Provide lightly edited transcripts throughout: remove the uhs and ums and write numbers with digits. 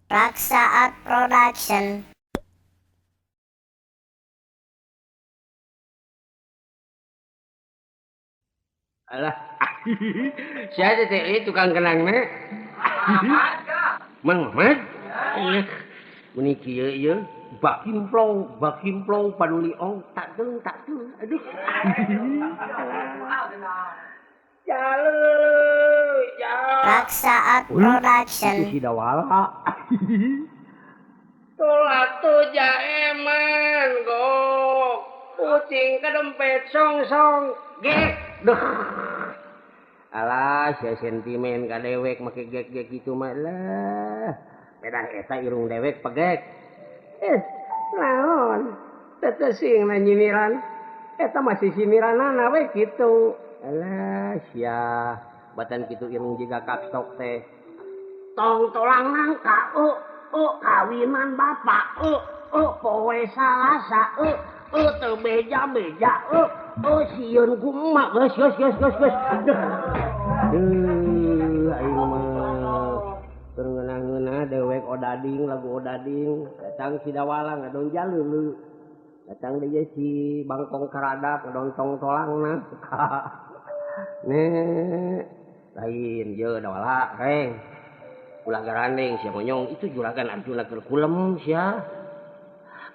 Raksa Art Production. Alah, siapa teh tukang kenangna? Mang Mamat. Meni kieu ieu bakimplong, bakimplong paduli ong tak deung tak deung. Aduh. Raksa Art Production. Itu si Dawala. Tolak tuh jaeman gok. Kucing kedempet song-song gek. Duh. Alah, sia sentimen ka dewek make gek-gek gitu mah lah. Pedah eta irung dewek pegek. Naon? Teu sing nyiniran. Eta masih siniranana we kitu. Alah, sia batan kitu irung jiga kapstok teh. Tong tolang nangka, kawinan bapak, poe Salasa, teu beja-beja, sieun ku emak, geus geus geus geus geus. Duh, aing mah keur ngeunah-ngeunah dewek odading lagu odading, datang si Dawala ngadon jalulu. Datang deui si Bangkong Karadak ngadon tong tolangna. Nek lain ye Dawala reng. Ulah garandeng sia monyong itu juragan Arjuna keur kulem sia.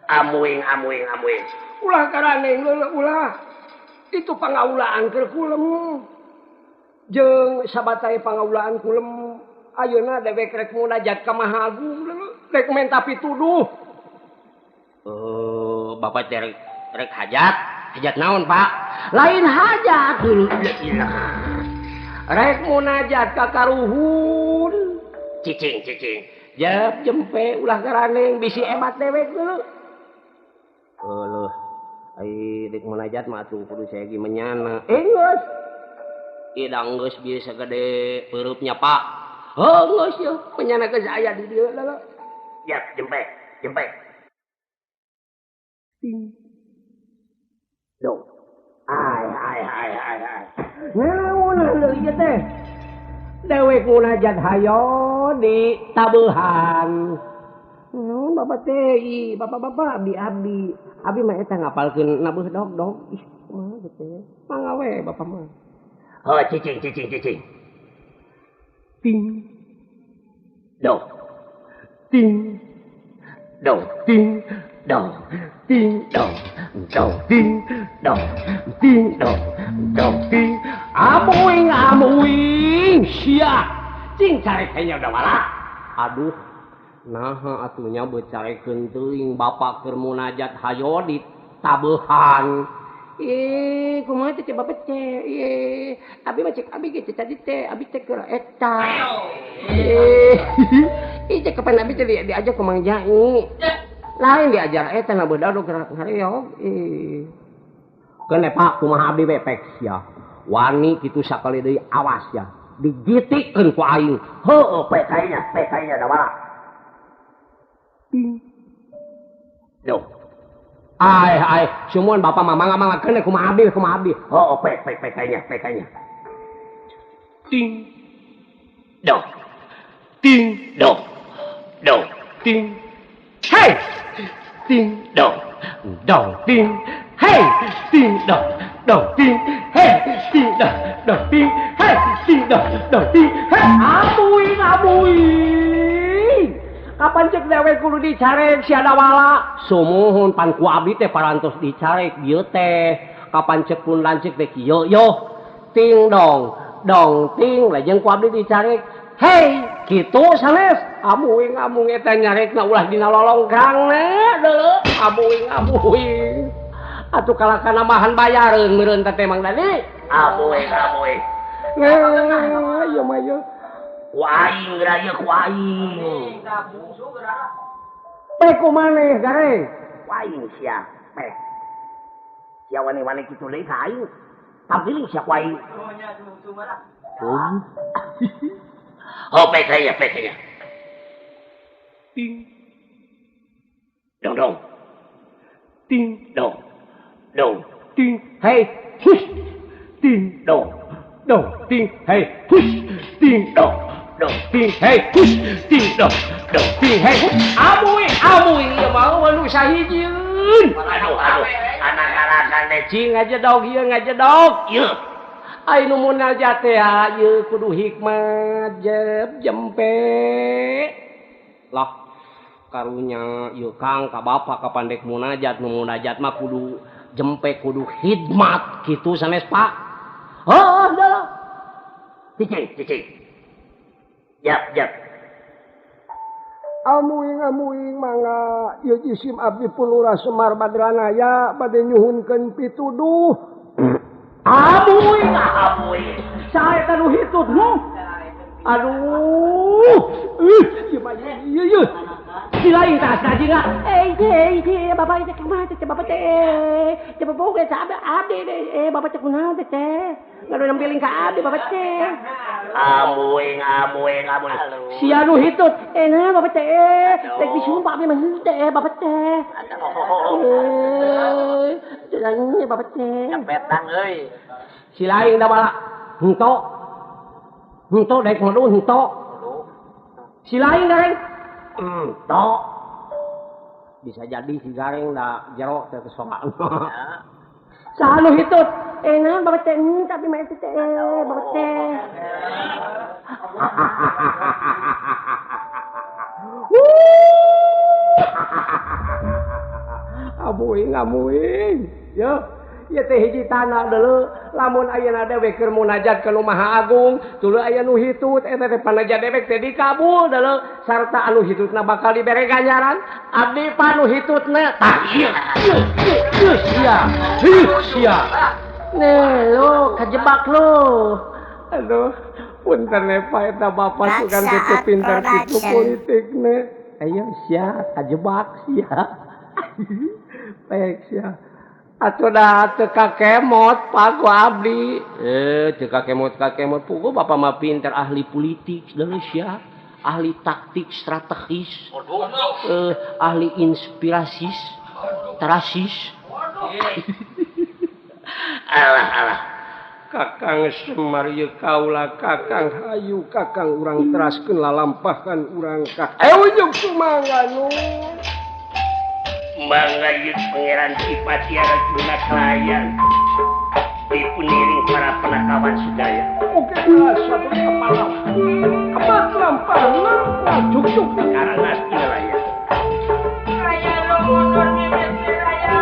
Amuing amuing amuing. Ulah garandeng leuleuk ulah. Itu pangaulaan keur kulem. Jeung sabataya pangaulaan kulem ayeuna dewek rek munajat ka Maha Agung rek menta pituduh. Bapak teh rek hajat, hajat naon Pak? Lain hajat dulu. Rek munajat ka karuhun. Cicing cicing. Jep jempe ulah garandeng bisi ebat dewek dulu. Eueuh. Ai rek munajat mah atuh kudu saya menyana. Geus. Idang geus bieu sagede peureupnya Pak. Heuh geus yeuh menyana geus aya di dieu leuh. Jep jempe jempe. Ting. Dong. Ai ai ai ai ai. Naon leuh ieu teh? Dewek munajat hayo di tabuhan. Naon bapak teh? Ih, bapak-bapak abdi abdi. Abi mah eta ngapalkeun nabuh dog-dog. Ih, kumaha teh? Mangga we bapak mah. Oh, cicing cicing cicing. Ting. Dong. Ting. Dong. Ting. Dong. Ting dong. Dong ting dong. Ting dong. Dong ting. Amuing amuing sia. Cing carek nya Dawala. Aduh. Naha atunya becarekeun teuing bapak keur munajat hayo di tabehan. Ih, kumaha teh bapak teh? Ih, abi mah cek abi ge tadi teh, abi teh keur eta. Ih, cek kapan abi teh diajak ku Mang Jai. Lain diajar eta na beudadog gerak ngareog. Ih. Keun Pak kumaha abdi we pek sia. Wani kitu sakali deui awas ya. Digitikeun ku aing. Heueuh pek kayanya Dawala. Ting. Duh. Ai ai, sumuhun bapak mah mangga mangga keun kumaha abdi kumaha abdi. Heueuh pek pek pek kayanya. Ting. Dong. Ting dong. Dong. Ting. Hey. Ting dong. Dong ting. Hey. Ting dong. Dong ting. Hey. Ting dong. Dong ting. Hey. Ting dong. Dong ting. Hey. Amuing amuing. Kapan cek dewek kudu dicarek si Dawala? Sumuhun pan ku abdi teh parantos dicarek ieu teh. Kapan cek pun lanceuk teh kieu yo. Ting dong. Dong ting lajeng ku abdi dicarek. Hei, kitu sanes. Amuing amuing eta nyarekna ulah dina lolongkrangna deuleu. Amuing amuing. Atuh kalakana mahan bayareun meureun teh Mang Dani. Amuing amuing. Nah, ieu mah ieu. Ku aing geura ieu ku aing. Pek ku maneh gareng. Ku aing sia, pek. Sia wani-wani kitu deui ka aing. Tampiling sia ku aing. Oh, pek nya, pek nya. Ting. Dong dong. Ting dong. Dong. Ting. Hey. Hush. Ting dong. Dong. Ting. Hey. Hush. Ting dong. dong ting hey hus ting dong dong ting hey amuy amuy ieu mah nu sahijieun. Aduh aduh anak-anakan teh cing ngajedog ieu ngajedog ieu. Ai nu munajat teh ieu kudu hikmat jeb jempe. Lah karunya ieu Kang ka bapa ka pandek munajat nu munajat mah kudu jempe kudu khidmat kitu sanes Pak. Heuh dah. Cicing cicing. Jap jap. Amuing amuing mangga ieu jisim abdi pun Lurah Semar Badranaya bade nyuhunkeun pituduh. Amuing amuing. Saha eta nu hitut? Aduh. Ih, ieu mah ieu ieu. Si lain tah sajina. Eh, bapak teh kumaha teh bapak teh. Teh bapak ge sabe abdi eh bapak teh kunaon teh teh. Ngadu nempiling ka abdi bapak teh. Amuing amuing amuing. Si anu hitut. Eh nah bapak teh. Teh disumpah abdi mah teh bapak teh. Eh, jangan bapak teh. Petang euy. Si lain da bala. Henteu. Henteu daek ngadu henteu. Si lain gareng. Entok bisa jadi si gareng da jero teh kesoka. Saha nu hitut? Eh naon bapak teh tapi mah teh bapak teh. Amuing amuing. Yo, ieu teh hiji tanah deuleu lamun ayeuna dewek keur munajat ka nu Maha Agung, tuluy aya nu hitut eta teh panajat dewek teh dikabul deuleu sarta anu hitutna bakal dibere ganjaran. Abdi pa nu hitutna tah ieu ieu sia. Ieu sia. Nih lo kajebak lo. Aduh, punten Pak eta bapak sugan kitu pinter kitu politikna. Ayo sia kajebak sia. Baik sia. Atuh dah teu kakemot Pak ku abdi. Eh teu kakemot kakemot puguh bapak mah pinter ahli politik deuleu sia, ahli taktik strategis. Ahli inspirasis, terasis. Alah alah. Kakang Semar ieu kaula Kakang hayu Kakang urang teraskeun lalampahan urang ka. Ujug sumangga nu. Mangga ieu Pangeran Cipati Arjuna Kelayan dipuniring para penakawan sadaya. Oke, satu kepala. Kepat lampahna juk-juk karanas raya. Raya lumunur mimiti raya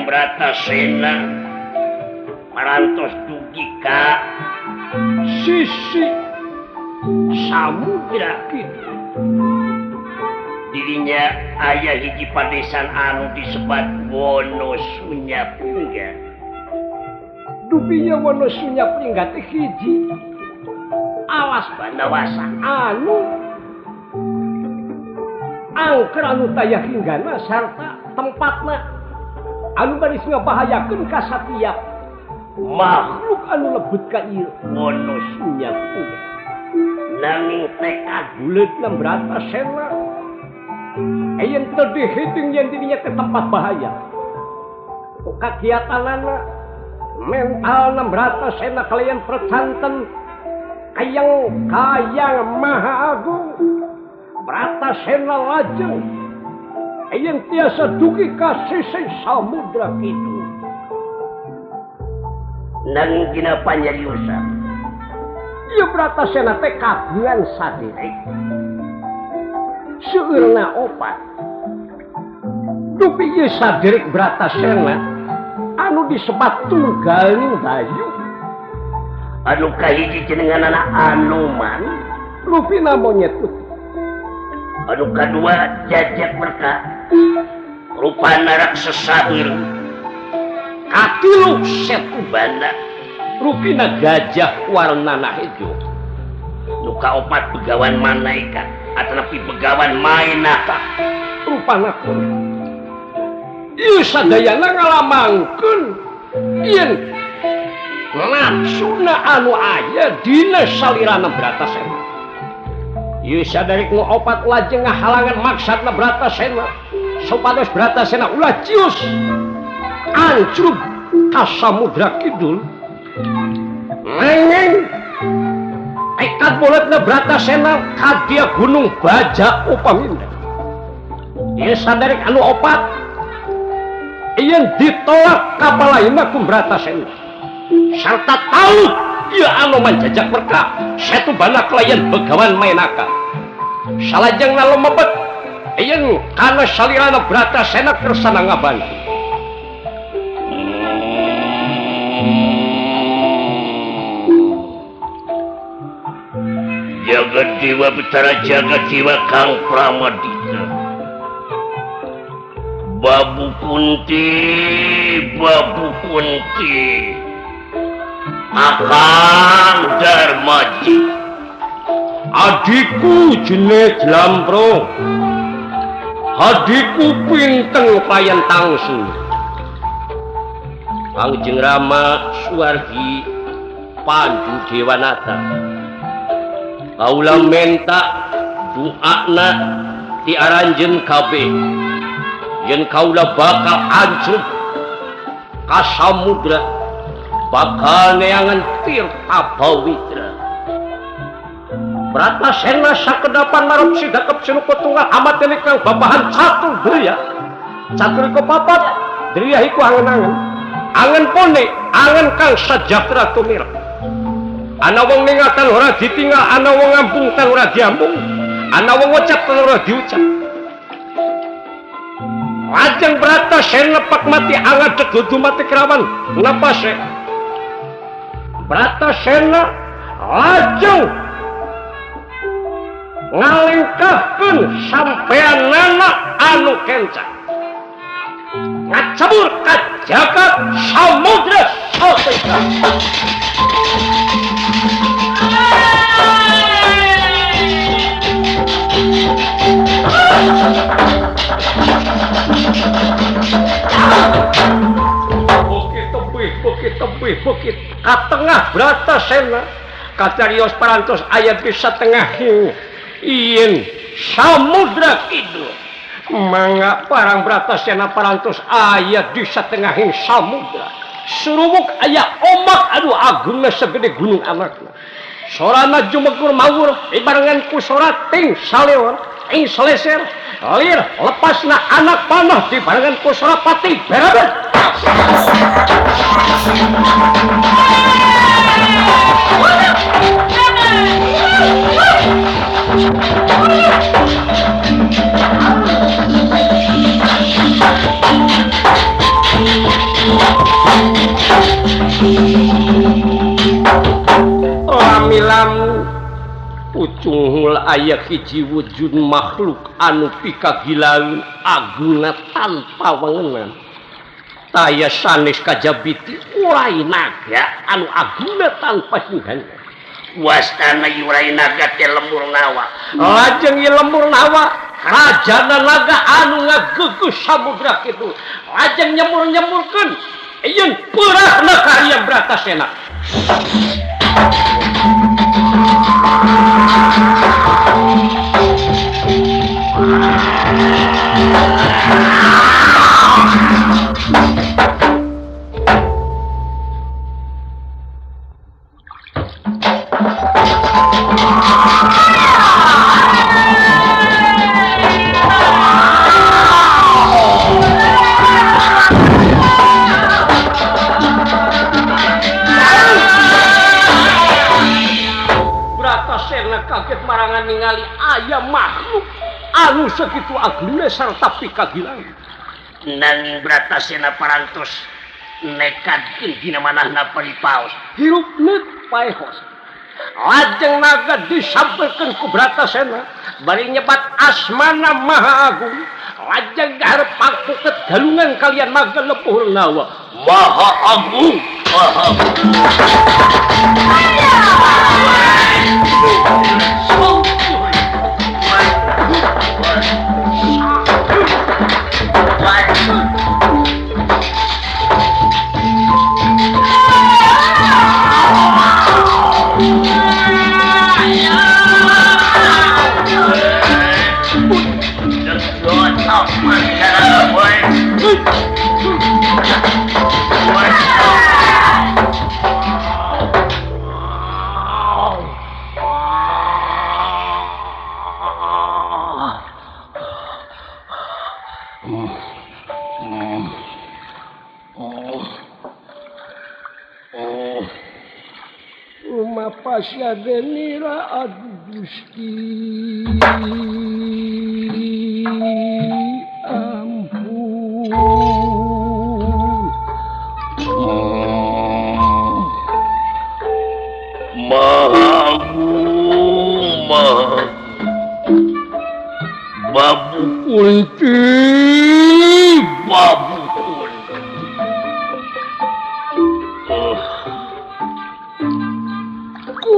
Bratasena marantos dugi ka sisi samudra kidul. Dirinya aya hiji padesan anu disebat Wonosunya Pringga. Dupinya Wonosunya Pringga teh hiji awas Bandawasa anu angker anu taya hinggana sarta tempatna anu baris ngabahayakeun ka satiap makhluk anu lebet ka ieu Wonosunya Pringga. Nanging tekad buleutna Bratasena yen teu dihitung yen dirinya ke tempat bahaya. Ku kagiatanana mentalna Bratasena kalian percanten kayang kayang Maha Agung. Bratasena lajeng yen tiasa dugi ka sisih samudra kidul. Nanging dina panyariusan ieu Bratasena teh kagungan saderek. Seueurna opat. Dupi ieu saderek Bratasena anu disebat tunggaling bayu. Anu kahiji jenenganana Anoman, rupina monyet putih. Anu kadua Jajak Merka, rupana raksasa ireng. Katilu Setubana, rupina gajah warnana hejo. Nu kaopat Begawan Manaika atanapi Begawan Mainaka, rupana kuning. Ieu sadayana ngalamangkeun yen nafsuna anu aya dina salirana Bratasena. Ieu saderek nu opat lajeng ngahalangan maksudna Bratasena supados Bratasena ulah cius ancrub ka samudra kidul. Nanging tekad buletna Bratasena ka dia gunung Baja Upaminda. Ieu saderek anu opat yen ditolak kapalaina ku Bratasena sarta tahu ieu Anoman Jajak Merka Setubana kalayan Begawan Mainaka. Salajengna lumebet yen kana salirana Bratasena kersana ngabantu. Jagat Dewa Betara Jagat Dewa Kang Pramadita, Babu Kunti, Babu Kunti, Akang Darmaji, adikku jenenge Jlampro, adikku pinten payan tangsu. Kangjeng Rama Suwargi Pandu Dewanata, kaula menta duana ti aranjeun kabeh yen kaula bakal ancrub ka samudra bakal neangan tirta pawitra. Bratasena sakedapan marep sidakep sinuka tunggal amat delik kang babahan catur dria. Catur iku papat, dria iku angen-angen. Angen pone, angen kang sejahtera tumirep. Ana wong ningatan ora ditinggal, ana wong ngambung tan ora diambung, ana wong ngucap tan ora diucap. Lajeng Bratasena lepak mati angadeg dudu mati kerawan napase. Bratasena lajeng ngalengkahkeun sampeanana anu kenca. Ngacebur ka jagat samudra sateka. Bukit tebih, bukit tebih, bukit ka tengah Bratasena kacarios parantos aya di satengah yen samudra kidul. Mangga parang Bratasena parantos aya di satengahing samudra. Surumuk aya ombak aduh agungna segede gunung anakna. Sorana jumegur mawur dibarengan ku sora ting saleor ting seleser lir lepasna anak panah dibarengan ku sora pati berebet. Lami-lami ucunghul aya hiji wujud makhluk anu pikagilaeun agungna tanpa wangenan. Taya sanes kajabiti urai naga anu agungna tanpa hinggan. Wastana urai naga teh lemur nawa. Lajeng ieu lemur nawa rajana naga anu ngagegeus samudra kitu. Lajeng nyemur-nyemurkeun yen peurahna karya Bratasena. ningali aya makhluk anu sakitu ageungna sarta pikagilaan. Nanging Bratasena parantos nekadkeun dina manahna paripaos. Hirup neut paehos. Lajeng naga disampelkeun ku Bratasena bari nyebat asmana Maha Agung. Lajeng garep pangpuket galungan kalian maga lepuh nawa. Maha Agung, Maha Agung. Pasya denira aduh Gusti ampun. Maha Agung, Maha Babu Kunti, Babu Kunti.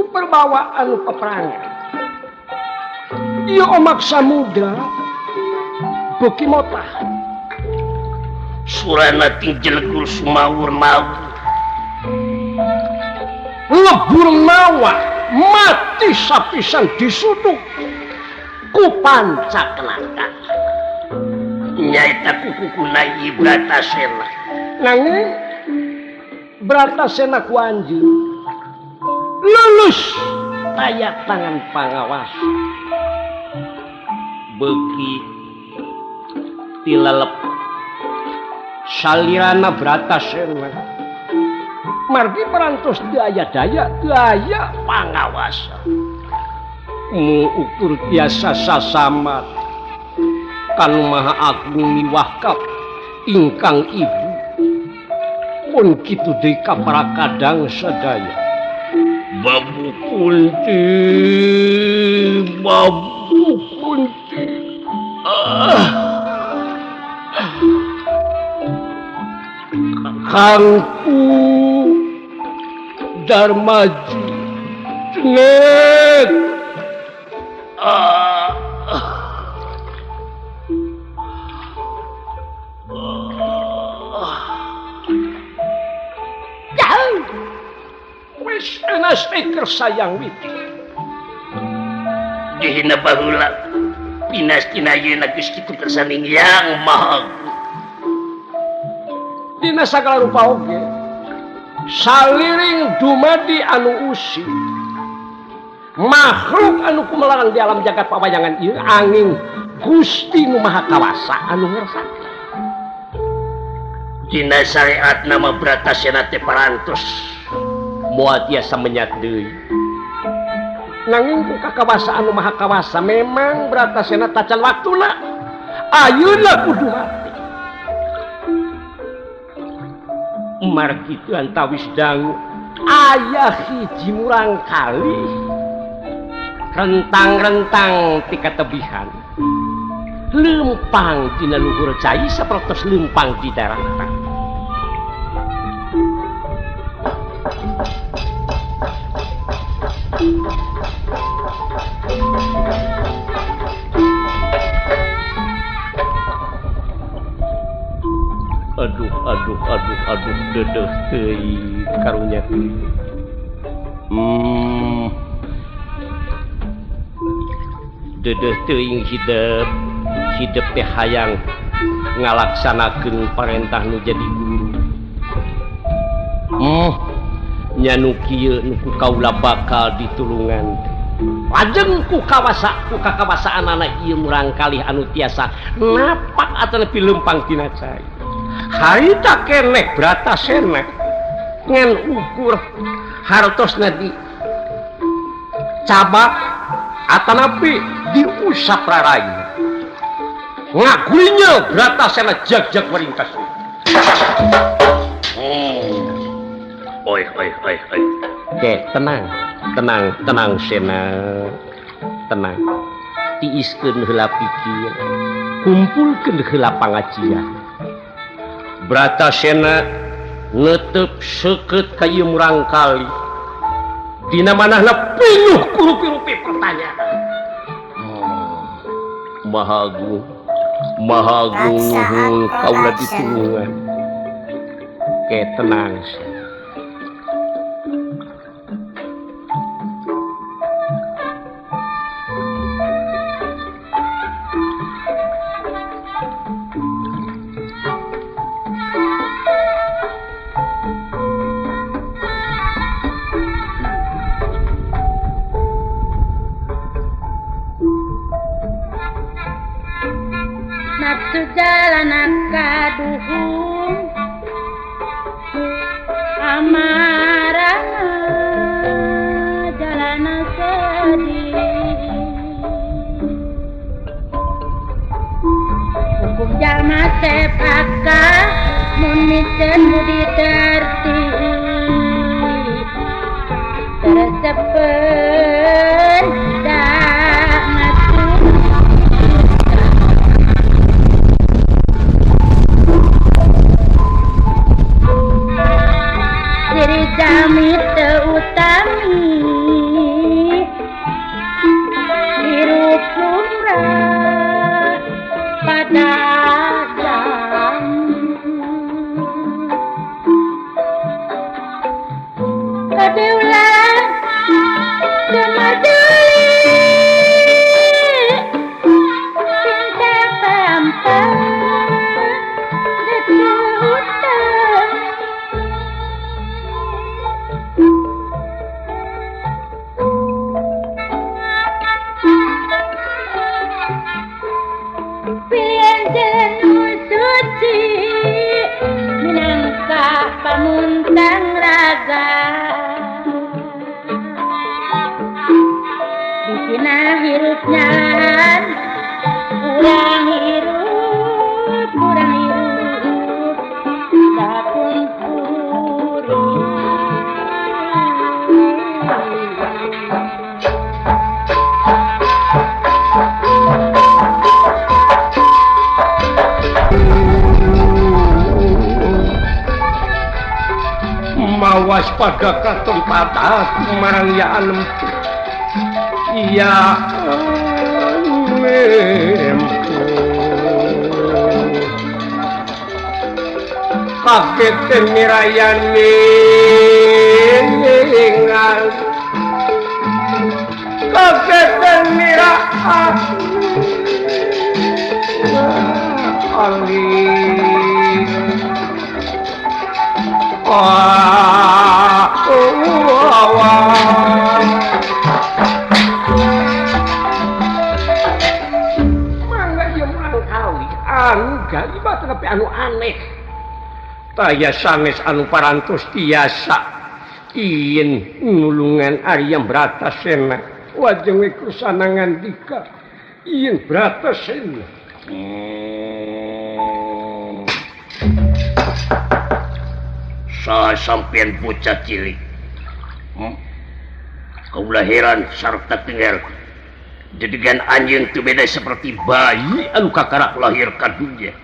Perbawaan peperangan ieu omak samudra beuki motah surana ting jelegur sumawur mawur lebur nawa mati sapisan disuduk ku pancakenaka nyaeta kukukuna ieu Bratasena. Nanging Bratasena ku anjeun lulus taya tangan pangawas beuki tilalep salirana Bratasena margi parantos daya-daya daya pangawasan mu ukur tiasa sasamat kanu Maha Agung miwah kap ingkang ibu pun kitu deui ka para kadang sadaya. Babu Kunti, Babu Kunti. Kangku Darmaji Cenget. Wis enas eker sayang witi. Dihina baheula pinas tina ayeuna geus kitu kersaning Yang Maha Agung. Dina sagala rupa oge saliring dumadi anu usi makhluk anu kumelarang di alam jagat pawayangan ieu angin Gusti nu Maha Kawasa anu ngersakakeun. Dina syariat nama Bratasena teh parantos moal tiasa menyat deui. Nanging ku kakawasaan nu Maha Kawasa memang Bratasena tacan waktuna. Ayeuna kudu mati. Margi teu antawis dangu aya hiji murang kali rentang-rentang ti katebihan leumpang dina luhur cai sapertos leumpang di daratan. Aduh, aduh, aduh, aduh, dedeh teuing karunya teuing. Dedeh teuing hidep, hidep teh hayang ngalaksanakeun parentah nu jadi guru. Nya nu kieu nu ku kaula bakal ditulungan. Lajeng ku kawasa ku kakawasaanana ieu murang kalih anu tiasa napak atanapi leumpang tina cai. Harita keneh Bratasena ngan ukur hartosna di cabak Atanapi diusap raraina. Ngagulinya Bratasena jag-jag waringkas. Oi oi oi oi. Oke, tenang, tenang, tenang Sena. Tenang. Tiiskeun heula pikir, kumpulkeun heula pangajian. Bratasena ngetep seukeut ka ieu murangkali. Dina manahna pinuh ku rupi-rupi pertanyaan. Maha Agung, Maha Agung nuhun kaula ditulungan. Oke, tenang. Nafsu jalan kaduhung amarah jalan sedih hukum jalma sepaka mun miteun budi terti tersepen Jami teu utami hirup lumrah pada jami kadeulah gemaduli cinta pampa pamuntang raga disina hirup nyalan kurang hirup dapun puri. Mawas pada katon patah marang ya anempu ya anempu kaget mirayane ngal kaget mira ali wah wah mangga ieu murang kali anu galiba tapi anu aneh taya sanes anu parantos tiasa yen nulungan Arya Bratasena wajeng we kusana ngandika yen Bratasena. Saha sampean bocah cilik. Kaula heran sarta tengger. Dedegan anjeun teu beda seperti bayi anu kakarak lahir ka dunya.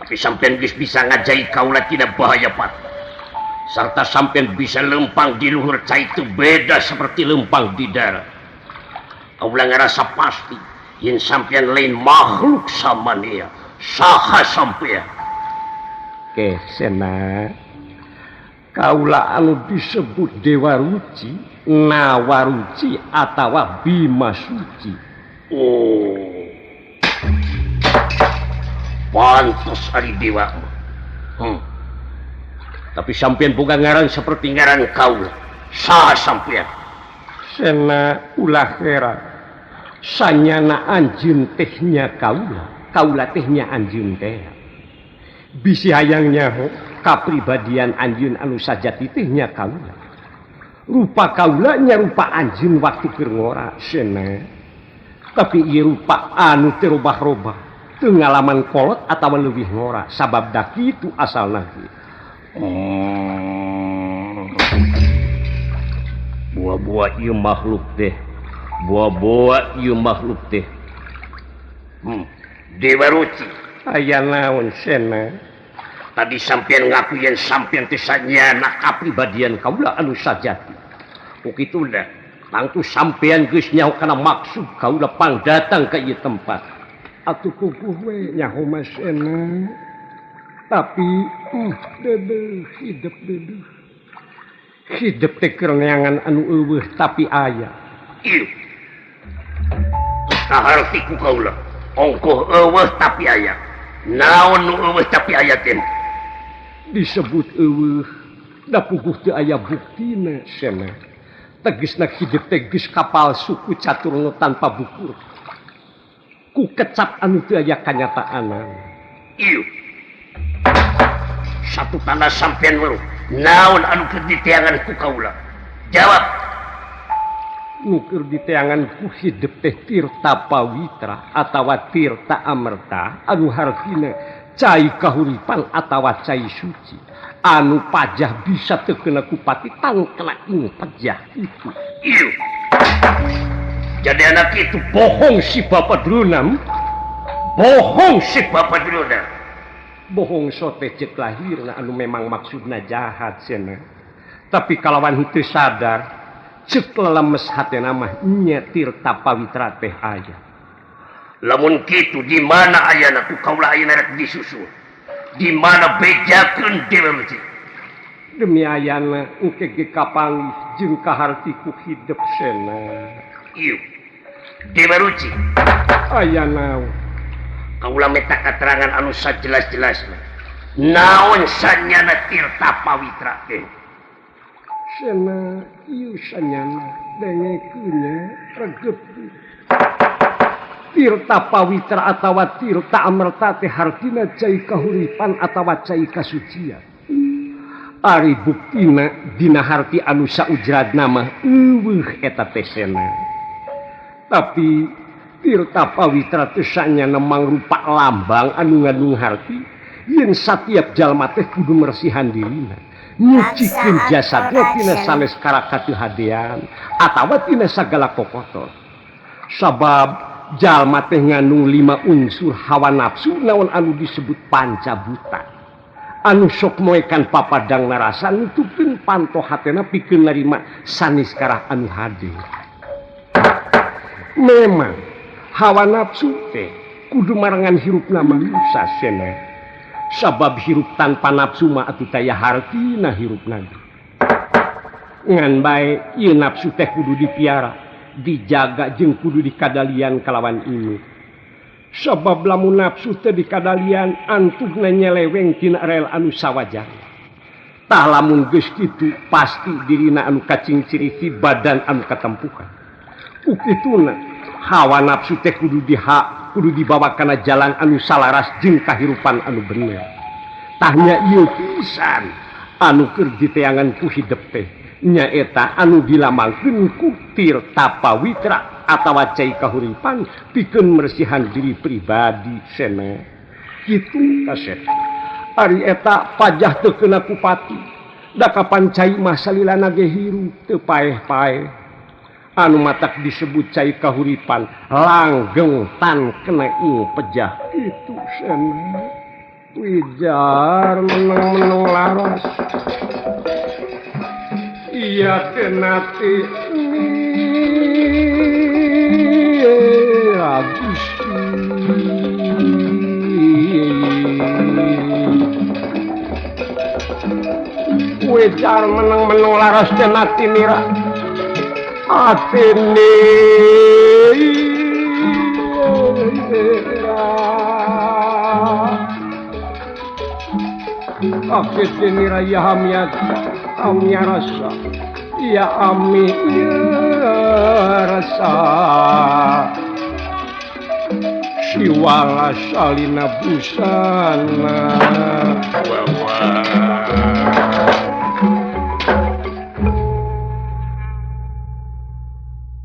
Tapi sampean geus bisa ngajai kaula tidak bahaya pat. Sarta sampean bisa lempang di luhur cai teu beda seperti lempang di darat. Kaula ngarasa pasti yen sampean lain makhluk samania. Saha sampean? Oke, Sena. Kaula anu disebut Dewa Ruci, Nawaruci atawa Bima Suci. Oh. Pantes ari dewa. Tapi sampean boga ngaran seperti ngaran kaula. Saha sampean? Sena ulah heran. Sanyana anjeun teh nya kaula, kaula teh nya anjeun teh. Bisi hayang nyaho kapribadian anjeun anu sajati teh nya kaula. Rupa kaula nyarupa anjeun waktu keur ngora Sena. Tapi ieu rupa anu teu robah-robah, teu ngalaman kolot atawa leuwih ngora sabab da kitu asalna. Buah-buah ieu makhluk teh. Buah-buah ieu makhluk teh. Dewa Ruci, aya naon Sena? Tadi sampean ngaku yen sampean teh sanyana kapribadian kaula anu sajati. Ku kituna, tangtu sampean geus nyaho kana maksud kaula pangdatang ka ieu tempat. Atuh puguh we nyaho mah Sena. Tapi deudeuh hidep deudeuh. Hidep teh keur neangan anu eueuh tapi aya. Ieu. Kaharti ku kaula. Ongkoh eueuh tapi aya. Naon nu eueuh tapi aya teh? Disebut eueuh da puguh teu aya buktina Sena. Tegesna hidep teh geus kapal suku caturna tanpa bukur. Ku kecap anu teu aya kanyataanan. Ieu. Satu tanda sampean weruh. Naon anu keur diteangan ku kaula? Jawab. Nu keur diteangan ku hidep teh tirta pawitra atawa tirta amerta anu hartina cai kahuripan atawa cai suci anu pajah bisa teu kena ku pati tangkena ing pejah itu. Ieu. Jadi anak itu bohong si Bapak Druna. Bohong si Bapak Druna. Bohong sote cek lahirna anu memang maksudna jahat cenah. Tapi kalawan henteu sadar cek lelemes hatena mah nya tirta pawitra teh aya. Lamun kitu di mana ayana ku kaula ayeuna rek disusul. Di mana bejakeun Dewa Ruci? Demi ayana engke ge kapanggih jeung kaharti ku hidep Sena. Ieu. Dewa Ruci. Aya naon? Kaula meta katerangan anu sajelas-jelasna. Naon sanyana tirta pawitra teh? Sena ieu sanyana dengekeun nya regep. Tirta pawitra atawa tirta amerta teh hartina cai kahuripan atawa cai kasucian. Ari buktina dina harti anu saujradna mah eueuh eta teh Sena. Tapi tirta pawitra teh sanyana mangrupa lambang anu ngandung harti yen satiap jalma teh kudu mersihan dirina, nyucikeun jasadna tina sanes karakateu hadean atawa tina sagala kokotor. Sabab jalma teh ngandung 5 unsur hawa nafsu naon anu disebut pancabuta. Anu sok moekan papadang narasa nutupkeun panto hatena pikeun narima sanes karah anu hade. Memang hawa nafsu teh kudu marengan hirupna manusia Sena. Sabab hirup tanpa nafsu mah atuh taya hartina hirupna. Ngan bae ieu nafsu teh kudu dipiara, dijaga jeung kudu dikadalian kalawan ini. Sabab lamun nafsu teh dikadalian antuhna nyeleweng tina rel anu sawajarna. Tah lamun geus kitu pasti dirina anu kacingciri ti badan anu katempuhan. Ku kituna hawa nafsu teh kudu kudu dibawa kana jalan anu salaras jeung kahirupan anu bener. Tah nya ieu pisan anu keur diteangan ku hidep teh nyaeta anu dilamangkeun ku tirta pawitra atawa cai kahuripan pikeun mersihan diri pribadi Sena. Kitu kaset. Ari eta pajah teu keuna ku pati. Da kapan cai mah salilana ge hirup teu paeh-paeh. Anu matak disebut cai kahuripan langgeng tan kena ing pejah itu Sena. Wijar meneng-meneng laras. Iya tenati Gusti. Wijar meneng-meneng laras tenati nira. Atine Afete nira ya hamya amya rasa ya ami ya rasa siwala salina busana. Wah, wah.